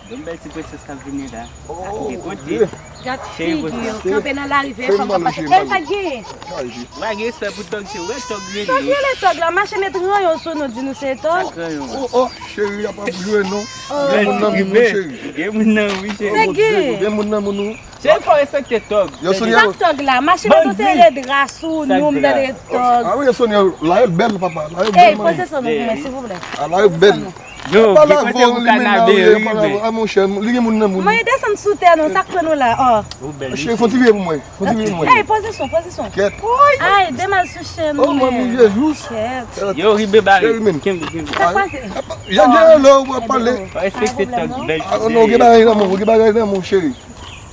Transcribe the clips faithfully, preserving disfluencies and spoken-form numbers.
Yon bèl ti prensès k ap vini la. Oh, kote? Gad figi yo, kanpe nan lari, fè fanm ap pase. Ey, sa k genyen? Ou pa gen respè pou tòg, se wè tòg rele. Tòg rele tòg la, mache met ranyon sou nou, di nou se tòg. Sa k ranyon? Oh, oh, cheri, y ap ap jwe non. Gen moun nan moun ou, cheri. Gen moun nan moun, cheri. Se gen. Gen moun nan moun ou. Se fò respekte tòg. Yo, Sonia. Sa k tòg la, mache met yon seri de dra sou nou, m tande tòg. Ah wi, Sonia, la yo bèl, papa. La yo bèl. Ey, poze sou nou pou mwen, silvouplè. Ah, la yo bèl. Yo, ki kote ou ka nabe, wi, men. Ah, monchè, li gen moun nan moun. Mwen desann sou tè nou, sa k pran nou la, oh. Cheri, fon ti vye pou mwen. Fon ti vye pou mwen. Ey, pozisyon, pozisyon. Kèt. Ay, demal sou chèn. Oh, mwen, mon Jezi. Kèt. Yo, ribe bare. Cheri, men. Kenbe, kenbe. Sa k pase? Jan gen lè ou pale. Respekte tòg, bèl. Ah, non, gen bagay nan men, gen bagay nan men, cheri.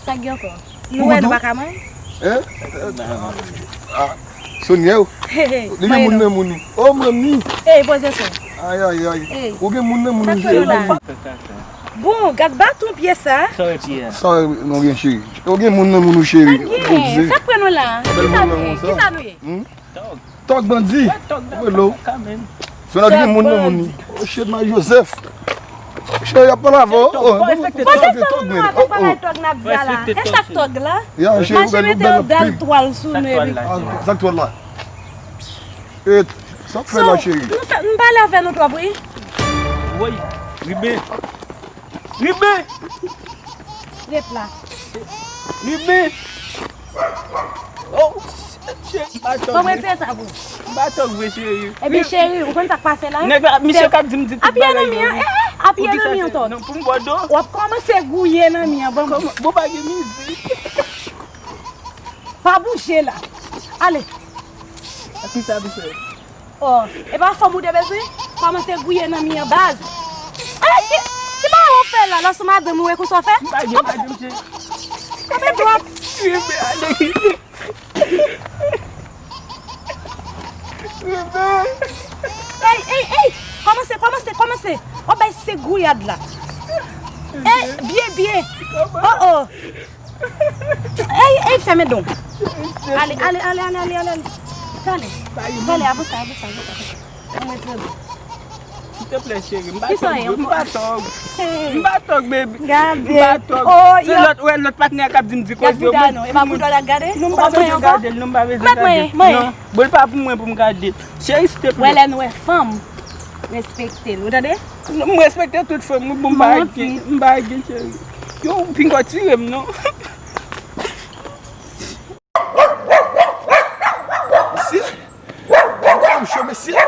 Sa k gen ankò? Nou wè nou pa ka manyen? Hein? Ah, Sonia, oh. Li gen moun nan moun li. Oh, manmi. Ey, poze sou. Ay, ay, ay. Ou gen moun nan moun li, cheri. Bon, gad baton pye sa. Sa w gen, cheri? Ou gen moun nan moun ou, cheri. Sa k pran nou la? Kisa nou ye? Kisa nou ye? Tòg bandi. Wè tòg la. Tòg bandi. Oh, shit, Marie Joseph. Cheri, y ap pale avè w. Oh, poze sou nou avèk bagay tòg n ap di a la. E sa k tòg la? Mache mete yon dal twal sou nou epi. Sa k twal la? E sa k fè la, cheri? M pale avè nou twòp, wi. Woy, ribe. Ribe. Ret la. Ribe. Oh, cheri, m pa tòg vre. Kòman se sa pou? M pa tòg vre, cheri. Ebyen, cheri, ou konn sa k pase la? Nèg la, misye k ap di m di tout bagay yo, wi. Apiye nan mi an, eh, eh, apiye nan mi an tòg. Non, pou m bò do. W ap kòmanse gouye nan mi an, ban m. Bon, pa gen mizik. Pa bouje la. Ale. A ki sa misye? Oh, e pa fanm ou te bezwen? Kòmanse gouye nan mi an baz. Ala ki, ki bagay w ap fè la? Lòs ou madanm ou e konsa w fè? M pa gen madanm, cheri. Kanpe dwat. Rive, ale. Rive. Ey, ey, ey. Kòmanse, kòmanse, kòmanse. W ap bay se gouyad la. Ey, byen, byen. Oh, oh. Ey, ey, fèmen don. Ale, ale, ale, ale, ale, ale, ale. Prale. Prale, avanse, avanse, avanse, avanse. Mwen tremble. Silteplè, cheri, m pa tòg, m pa tòg. M pa tòg, baby. Gade. M pa tòg. Se lòt, wè, lòt patnè a k ap di m di koze yo. Mwen, non, e pa pou tòg la gade. Non, m pa bezwen gade l, non, m pa bezwen gade l. Non, bon, e pa pou mwen pou m gade. Cheri, silteplè. Wè, lè nou wè fanm, respekte l, ou tande? M respekte tout fanm, wi, bon, m pa gen, m pa gen, cheri. Yo, pinga w tire m, non. Mesye, mwen pa konn cho, mesye.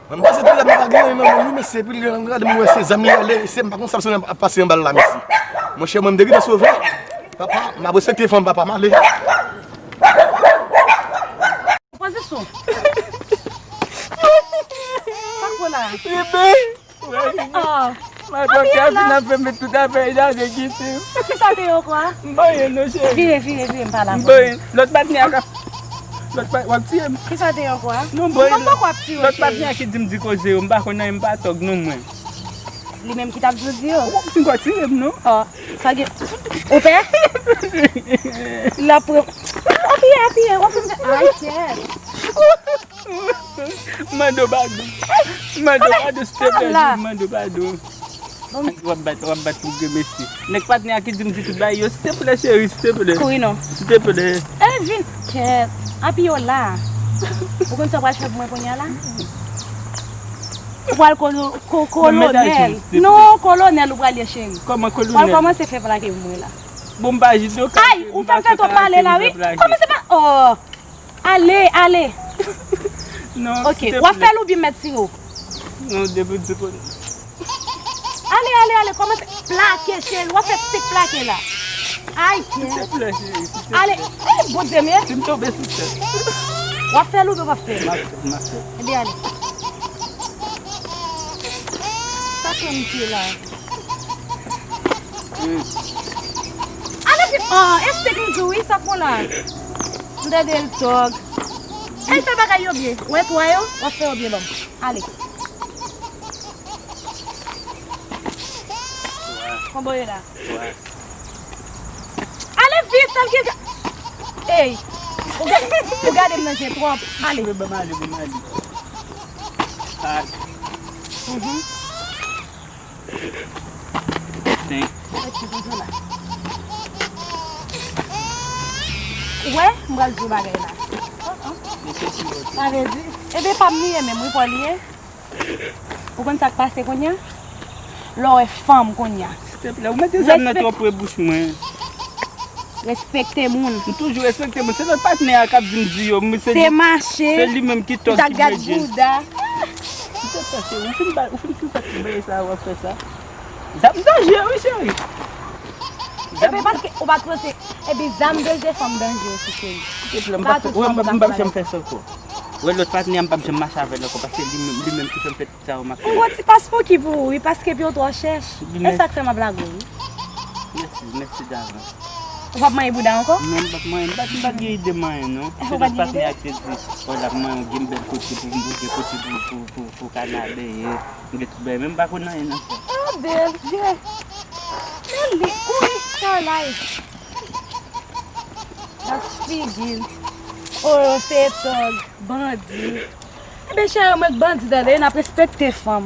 Mwen pase tout la, mwen pa gen anyen nan men m, wi, mesye. Epi lè m gade, mwen wè se zam li ale, mesye, m pa konn sa m ap pase anba l la, mesye. Monchè, mwen, m te gentan sove. Papa, m ap respekte fanm, papa, m ale. Pozisyon. Sa k fè w la? Bebe. Wè, madanm te ap vin ap fè m met tout afè e jaje kite m. Kisa te ye ankò a? M pa anyen non, cheri. Vire, vire, vire, m pale avè w. M pa anyen. Lòt patnè a ka, lòt pa, w ap tiye m. Kisa te ye ankò a? Non, m poko ap tiye w, cheri. Lòt patnè a ki di m di koze yo, m pa konn anyen, m pa tòg non mwen. Li menm ki t ap di w di yo. Ou fin kwa tire m non. Oh, sa gen. Ou pè? L ap pran. Apiye, apiye, w ap fin fè. Ay, kèt. Mande w padon. Mande w padon, silteplè, cheri, mande w padon. W ap bat, w ap bat pou granmesi. Nèg patnè a ki di m di tout bagay yo, silteplè, cheri, silteplè. Kouri non. Silteplè. Ey, vin. Kèt. Apiye w la. Ou konn sa w pral fè pou mwen kounye a la? Ou pral kolo-, ko-, kolonèl. Non, kolonèl ou pral ye, cheri. Kòman kolonèl? Ou pral kòmanse fè plake pou mwen la. Bon, m pa jide w. Ay, ou fè m fè twòp pale la, wi. Kòmanse pa, oh. Ale, ale. Non, ok, w ap fè l oubyen m mèt tire w? Non, depi w di pou. Ale, ale, ale, kòmanse plake, cheri. W ap fè sik plake la. Ay, kè. Silteplè, cheri, silteplè. Ale, eh, Bondye, men. Si m tonbe sou tèt. W ap fè l oubyen w p ap fè l? M ap fè l, m ap fè l. Ebyen, ale. Sa pran misye la. Ale fi, oh, e sik m di w wi, sa pran la. M tande l tòg. Ey, fè bagay yo byen. Wè twa yo, w ap fè yo byen ban m. Ale. Konbo ye la. Ale vit, sa l gen. Ey, ou ga-, ou gade m nan je twòp. Ale. Ban m ale, ban m ale. Mhm. Ou wè, m pral di w bagay la. Sa vle di, e de pa m li ye menm, wi, pa w li ye. Ou konn sa k pase kounye a? Lè w wè fanm kounye a. Silteplè, ou mete zam nan twò pre bouch mwen. Respekte moun. M toujou respekte moun. Se lòt patnè a k ap vin di yo. M se Se li, mache. Se li menm ki tòg, ki gad bredye. Bouda. Silteplè, cheri, ou fin ba, ou fin fè ti bagay sa, w ap fè sa. Zam danje, wi, cheri. Epi paske ou pa t panse, epi zam danje, fanm danje osi, cheri. Silteplè, m pa p, m p ap janm fè sa ankò. Wè lòt patnè a, m p ap janm mache avè l ankò, paske li menm, li menm ki fè m fè tout sa yo m ap fè. M gon ti pas pou ki pou ou, wi, paske pye w twò chèch. E sa k fè m ap lage w, wi. Mèsi, mèsi davans. Ou p ap manyen bouda ankò? Non, m p ap manyen, m pa, m pa gen ide manyen, non. Se lòt patnè a ki te di, wè, l ap manyen yon gen bèl kote pou m bouje kote pou, pou, pou, pou kanal ye. M gen tout bagay, men m pa konn anyen nan sa. Ah, Bondye! Men li, ui, Starlight! Gad figi l. Oh, se tòg, bandi. Ebyen, cheri, mwen k bandi tande, n ap respekte fanm.